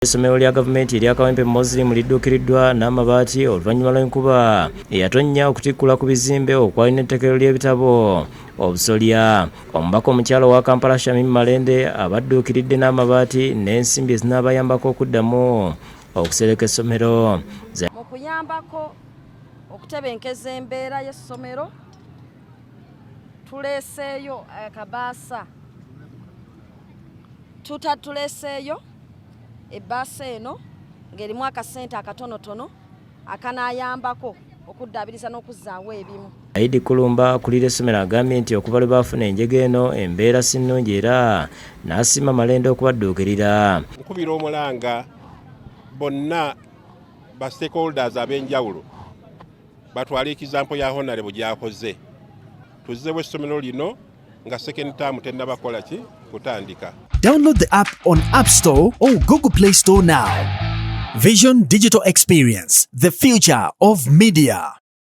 Essomero lya gavumenti erya Kawempe Muslim lidduukiriddwa n'amabaati oluvannyuma lw'enkuba eyatonnya okutikkula ku bizimbe okwali n'etterekero ly'ebitabo obusolya. Omubaka omukyala owa Kampala Shamim Malende abadduukiridde n'amabaati n'ensimbi ezinaabayambako okuddamu okusereka essomero. Mu kuyambako okutebenkeza embeera y'essomero, tuleeseeyo akabaasa, tuleeseeyo ebbaasa eno ng'erimu akasente akatonotono akanaayambako okuddaabiriza n'okuzzaawo ebimu. Aidi Kulumba akulira essomero agambye nti okuva lwe baafuna enjega eno embeera si nnungi era n'asiima Malende okubadduukirira. Nkubira omulanga bonna ba stakeholders ab'enjawulo batwale example ya Honorable gy'akoze, tuzzeewo essomero lino nga second term tennaba kukola ki kutandika. Download the app on App Store or Google Play Store now. Vision Digital Experience, the future of media.